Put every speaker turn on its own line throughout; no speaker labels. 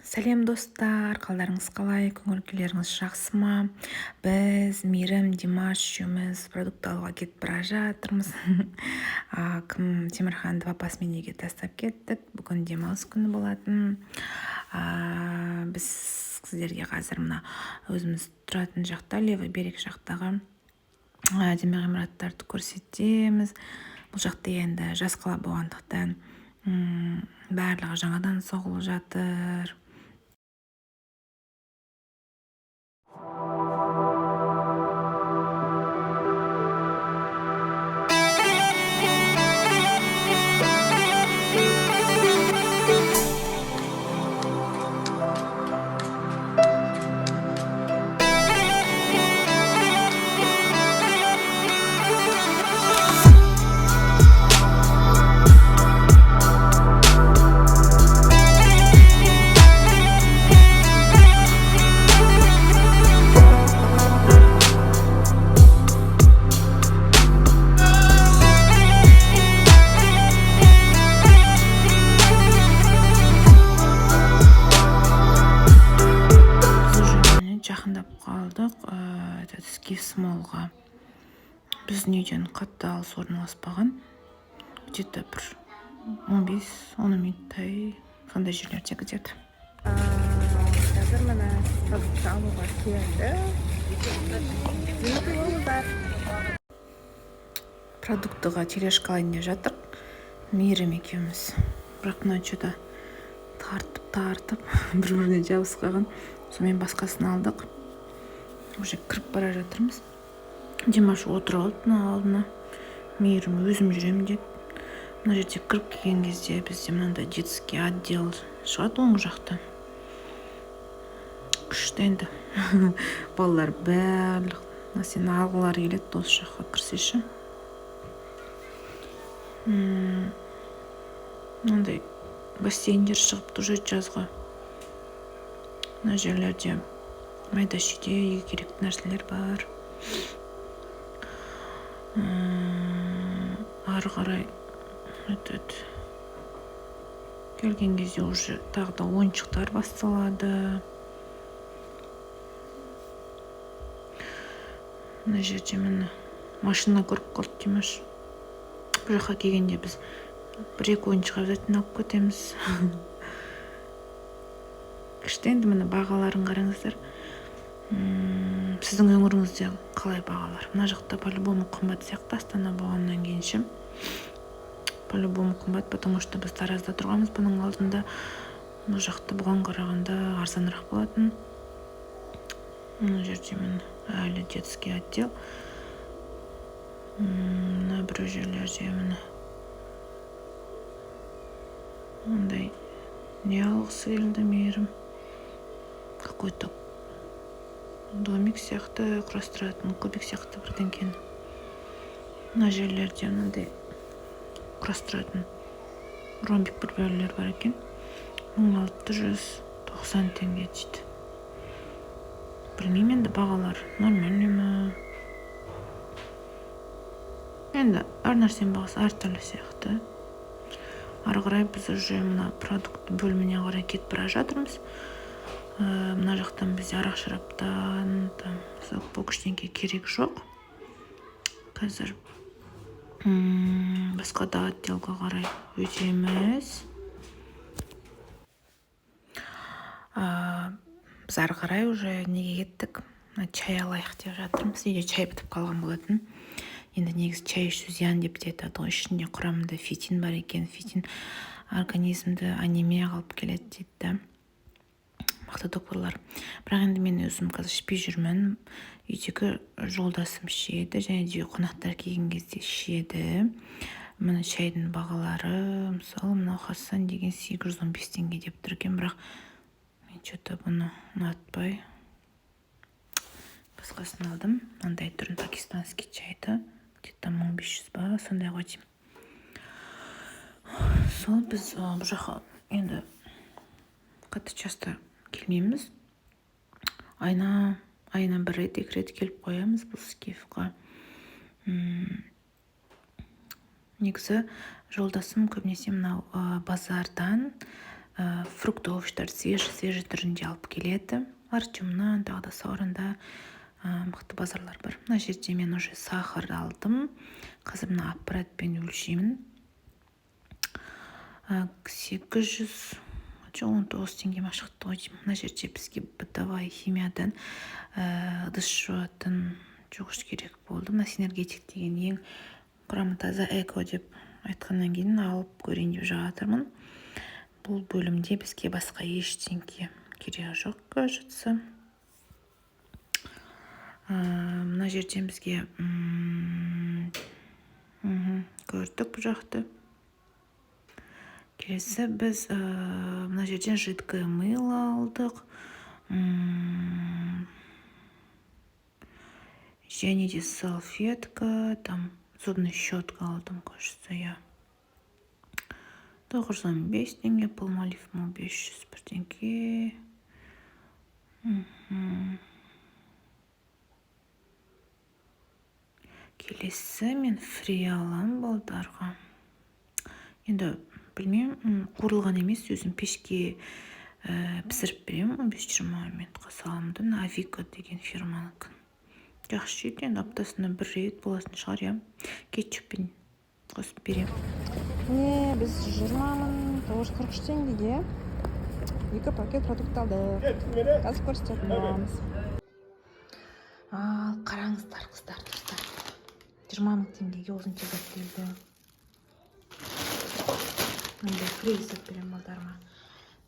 Сәлем, достар! Қалдарыңыз қалай, көңіл күйлеріңіз жақсы ма? Біз Мейірім, Димаш үшеуміз продукт алуға кетіп бара жатырмыз. Кім, Темірханды папасымен үйге тастап кеттік. Бүгін демалыс күні болатын. Біз сіздерге қазір мына өзіміз тұратын жақта, левый берег жақтағы әдемі ғимараттарды көрсетеміз. Бұл жақта енді жас қала болғандықтан, барлығы жаңадан соғылып жатыр. Біз уже, міне, жақындап қалдық этот Скиф Моллға. Біздің үйден қатты алыс орналаспаған, где-то бір 15-10 минуттай сондай жерлерде где-то.
Қазір, міне, продукт алуға келді. Болыңыздар.
Продуктыға тележка алайын деп жатырық Мейірім екеуміз, бірақ мына че-то тартып тартып бір біріне жабысып қалған. Сонымен, басқасын алдық, уже кіріп бара жатырмыз. Димаш отырып алды мына алдына, Мейірім өзім жүремін деді. Мына жерде кіріп келген кезде бізде мынандай детский отдел шығады оң жақта. Күшті енді, балалар барлық нәрсені алғылары келеді осы жаққа кірсе ше. Мынандай бассейндер шығыпты уже жазға. Мына жерлерде майда шүйде үйге керекті нәрселер бар. Ары қарай этот келген кезде уже тағы да ойыншықтар басталады. Мына жерде, міне, машина көріп қалды Димаш. Бұл жаққа келгенде біз бір екі ойыншық обязательно алып кетеміз. Күшті енді. Міне, бағаларын қараңыздар. Сіздің өңіріңізде қалай бағалар? Мына жақта по любому қымбат сияқты, Астана болғаннан кейін ше, по любому қымбат, потому что біз Таразда тұрғанбыз бұның алдында. Бұл жақта бұған қарағанда арзанырақ болатын. Мына жерде, міне, әлі детский отдел. Мына біреу жерлерде, міне, мындай не алғысы келді Мейірім, какой-то домик сияқты құрастыратын, кубик сияқты бірдеңкені. Мына жерлерде мынандай құрастыратын ромбик бір бәлелер бар екен, 1690 теңге дейді. Білмеймін енді, бағалар нормальный ма? Енді әр нәрсенің бағасы әртүрлі сияқты. Ары қарай біз уже мына продукт бөліміне қарай кетіп бара жатырмыз. Мына жақтан бізде арақ шараптан там сок пок ештеңке керек жоқ. Қазір басқа да отделға қарай өтеміз. Біз ары қарай уже неге кеттік? Мына чай алайық деп жатырмыз, үйде чай бітіп қалған болатын. Енді негізі чай ішу зиян деп те айтады ғой, ішінде, құрамында фитин бар екен. Фитин организмді анемияға алып келеді дейді да мықты докторлар. Бірақ енді мен өзім қазір ішпей жүрмін, үйдегі жолдасым ішеді және де қонақтар келген кезде ішеді. Міне, шайдың бағалары, мысалы, мынау Хасан деген 815 теңге деп тұр екен, бірақ мен че-то бұны ұнатпай басқасын алдым, мынандай түрін, пакистанский чайды, где-то 1500 ба, сондай ғой деймін. Сол, біз бұл жаққа енді қатты часто келмейміз, айына бір рет, екі рет келіп қоямыз бұл Скифқа. Негізі жолдасым көбінесе мынау базардан Фрукт, овощтарды свежий свежий түрінде алып келеді. Артемнан, тағы да Сауранда мықты базарлар бар. Мына жерде мен уже сахар алдым. Қазір мына аппаратпен өлшеймін. 819 теңге ма шықты ғой деймін. Мына жерде бізге бытовая химиядан ыдыс жуатын жуғыш керек болды. Мына Синергетик деген ең құрамы таза, эко деп айтқаннан кейін алып көрейін деп жатырмын. Бұл бөлімде бізге басқа ештеңке керегі жоқ, кажется. Мына жерден бізге көрдік бұл жақты. Келесі біз мына жерден жидкое мыло алдық. Және де салфетка, там зубный щетка алдым, кажется, иә. 915 теңге, Палмолив 1500 бірдеңке. Келесі мен фри аламын балдарға. Енді білмеймін, қуырылған емес, өзім пешке пісіріп беремін, 15-20 минутқа саламын да. Мына Авико деген фирманікі жақсы жейді. Енді аптасына бір рет болатын шығар, иә, кетчуппен қосып беремін.
Міне, біз 20 943 теңгеге екі пакет продукт алдық. Қазір көрсететін боламыз.
Ал қараңыздар, қыздар, достар, 20 000 теңгеге осынша зат келді. Мындай фри жасап беремін балдарыма,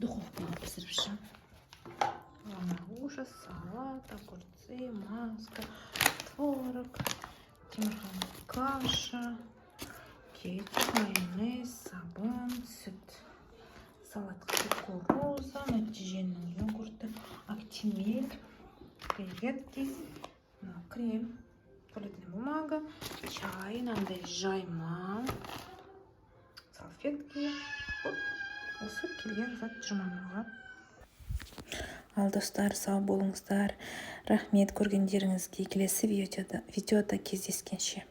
духовкаға пісіріп ше. Ужас, салат, огурцы, маска, творог, Темірхан, каша, кетчуп, майонез, сабын, сүт, салатқа кукуруза, Нәтиженің йогурты, Актимель, креветки, мынау крем, туалетная бумага, чай, мынандай жайма, салфетки. Оп, осы келген зат 20 мыңға. Ал, достар, сау болыңыздар, рахмет көргендеріңізге. Келесі видеода кездескенше.